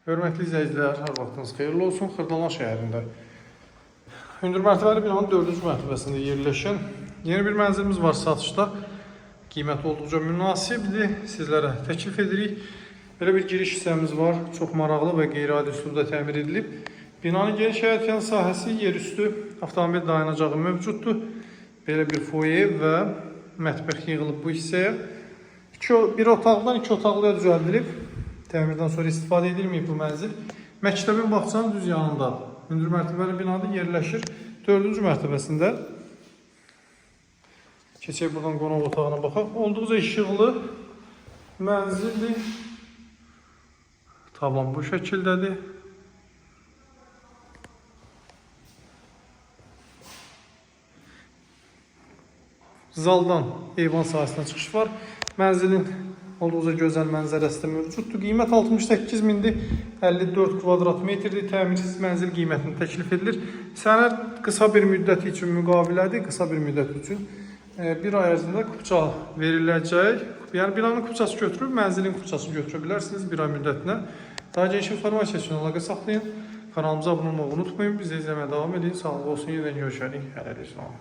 Hörmətli izləyicilər, hər vaxtınız xeyirli olsun. Xırdalan şəhərində hündür mərtəbəli binanın 4-cü mərtəbəsində yerləşən yeni bir mənzilimiz var satışda. Qiyməti olduqca münasibdir. Sizlərə təklif edirik. Belə bir giriş hissəmiz var. Çox maraqlı və qeyri-adi üslubda təmir edilib. Binanın geniş həyətyan sahəsi, yerüstü avtomobil dayanacağı mövcuddur. Belə bir foye və mətbəx yığılıb bu hissəyə. Bir otaqdan iki otaqlıya düzəldilib. Təmirdən sonra istifadə edilməyib bu mənzil. Məktəbin bağçanın düz yanındadır. Hündür mərtəbəli binada yerləşir. 4-cü mərtəbəsində. Keçək buradan qonaq otağına baxaq. Olduqca işıqlı mənzildir. Tavan bu şəkildədir. Zaldan eyvan sahəsinə çıxış var. Mənzilin olduqca gözəl mənzərəsi də mövcuddur. Qiymət 68 mindir, 54 kvadrat metrdir. Təmirsiz mənzil qiymətini təklif edilir. Sənəd qısa bir müddət üçün müqavilədir, qısa bir müddət üçün. Bir ay ərzində kupça veriləcək. Yəni binanın kupçası götürüb, mənzilin kupçasını götürə bilərsiniz bir ay müddətinə. Daha geniş informasiya üçün əlaqə saxlayın. Kanalımıza abunə olmağı unutmayın. Bizi izləməyə davam edin. Sağlıq olsun. Yenə görüşərik. Hələlik. Salam.